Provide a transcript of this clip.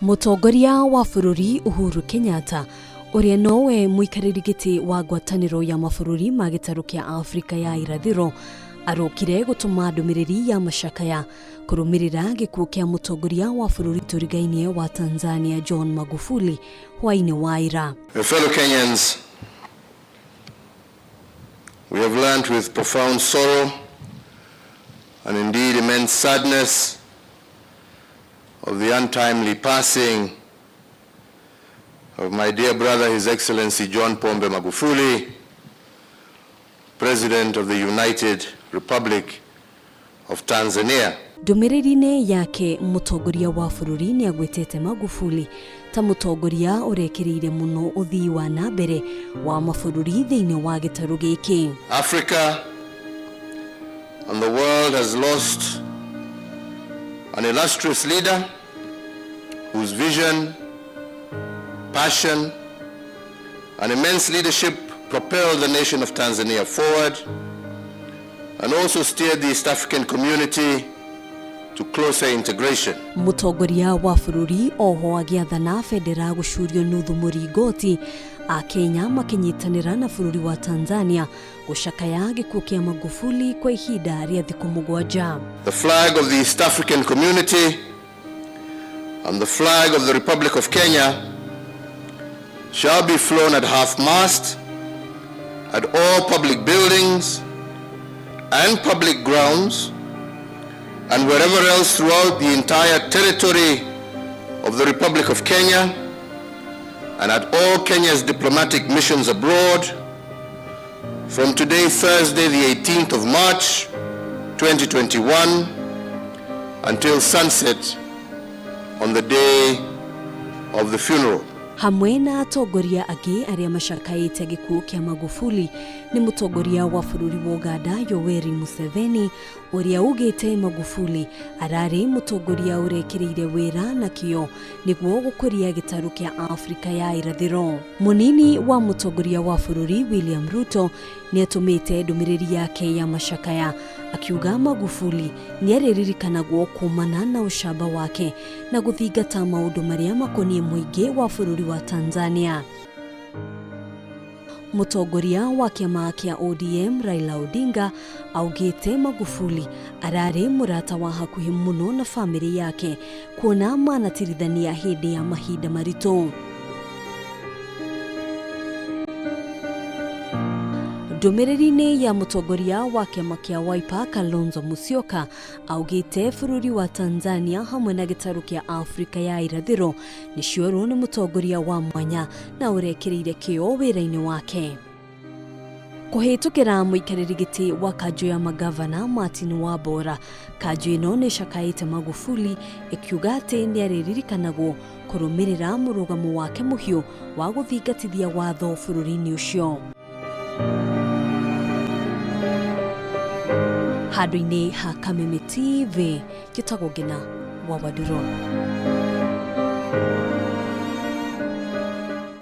Mũtongoria wa bũrũri Uhuru Kenyatta ũrĩa nowe mũikarĩri gĩtĩ wa ngwatanĩro ya mabũrũri ma gĩtarũ kĩa Afrika ya irathĩro arokire gũtũma ndũmĩrĩri ya macakaya kũrũmĩrĩra gĩkuũ kĩa mũtongoria wa bũrũri tũrigainie wa Tanzania John Magufuli hwaĩ-inĩ wa ira. Fellow Kenyans, we have learned with profound sorrow and indeed immense sadness of the untimely passing of my dear brother, His Excellency John Pombe Magufuli, President of the United Republic of Tanzania. Ndũmĩrĩri-inĩ yake mũtongoria wa bũrũri nĩ agwetete Magufuli ta mũtongoria ũrekĩrĩire mũno ũthii wa na mbere wa mabũrũri thĩinĩ wa gĩtarũ gĩkĩ. Africa and the world has lost an illustrious leader whose vision, passion, and immense leadership propelled the nation of Tanzania forward and also steered the East African community to closer integration. Mũtongoria wa bũrũri oho agĩathana bendera gũcurio nuthu mũringoti Akenya makĩnyitanĩra na bũrũri wa Tanzania gũcakaya gĩkuũ kĩa Magufuli kwa ihinda rĩa thikũ 7. The flag of the East African community and the flag of the Republic of Kenya shall be flown at half-mast at all public buildings and public grounds and wherever else throughout the entire territory of the Republic of Kenya and at all Kenya's diplomatic missions abroad from today, Thursday, the 18th of March, 2021, until sunset on the day of the funeral. Hamwe na atongoria angĩ arĩa macakaĩte gĩkuũ kĩa Magufuli nĩ mũtongoria wa bũrũri wa Uganda Yoweri Museveni ũrĩa ugĩte Magufuli ararĩ mũtongoria ũrekĩrĩire wĩra na kĩo nĩguo gũkũria gĩtarũ kĩa Afrika ya irathĩro. Mũnini wa mũtongoria wa bũrũri William Ruto nĩatũmĩte ndũmĩrĩri yake ya macakaya akiuga Magufuli nĩarĩririkanagwo kumana na ũcamba wake na gũthingata maũndũ marĩa makoniĩ mũingĩ wa bũrũri wa Tanzania. Mũtongoria wa kĩama kĩa ODM Raila Odinga augĩte Magufuli ararĩ mũrata wa hakuhĩ mũno na bamĩrĩ yake kuona manatirithania hĩndĩ ya mahinda maritũ. Ndũmĩrĩri-inĩ ya mũtongoria wa kĩama kĩa Wiper Kalonzo Musyoka augĩte bũrũri wa Tanzania hamwe na gĩtarũ kĩa Afrika ya irathĩro nĩciorwo nĩ mũtongoria wa mwanya na ũrekĩrĩire kĩo wĩra-inĩ wake. Kũhĩtũkĩra mũikarĩri gĩtĩ wa kanjũ ya magavana Martin Wambora, kanjũ ĩno nĩcakaĩte Magufuli ĩkiuga atĩ nĩarĩririkanagwo kũrũmĩrĩra mũrũgamo wake mũhiũ wa gũthingatithia watho bũrũri-inĩ ũcio. Handũ-inĩ ha Kameme TV, njĩtagwo Ngina wa Wanduro.